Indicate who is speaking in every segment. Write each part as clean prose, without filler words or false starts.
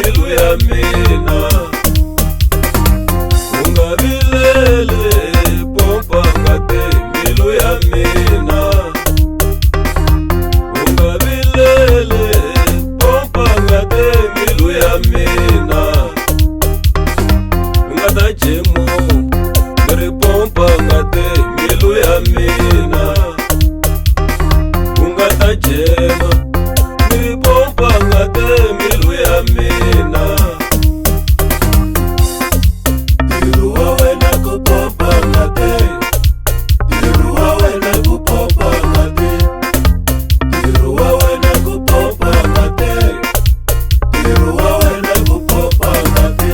Speaker 1: mbilu ya mina. U nga vileli, pompa ngati mbilu ya mina. U nga vileli, pompa ngati mbilu ya mina. U nga ta jemu, ni ri pompa ngati mbilu ya mina. U nga ta jema, ni ri pompa ngati mbilu ya mina. Ntirho wa wena ku pompa ngati, ntirho wa wena ku pompa ngati, ntirho wa wena ku pompa ngati, ntirho wa wena ku pompa ngati.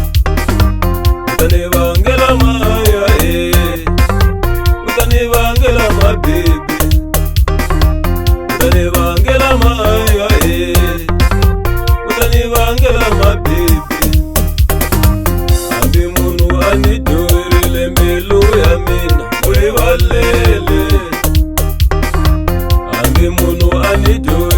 Speaker 1: U ta ni vangela maya, u ta ni vangela mabibi, u ta ni vangela maya, u ta ni vangela mabibi. Hambi munhu a ni dyoherile mbilu ya mina u rivalele, hambi munhu a ni dyoherile.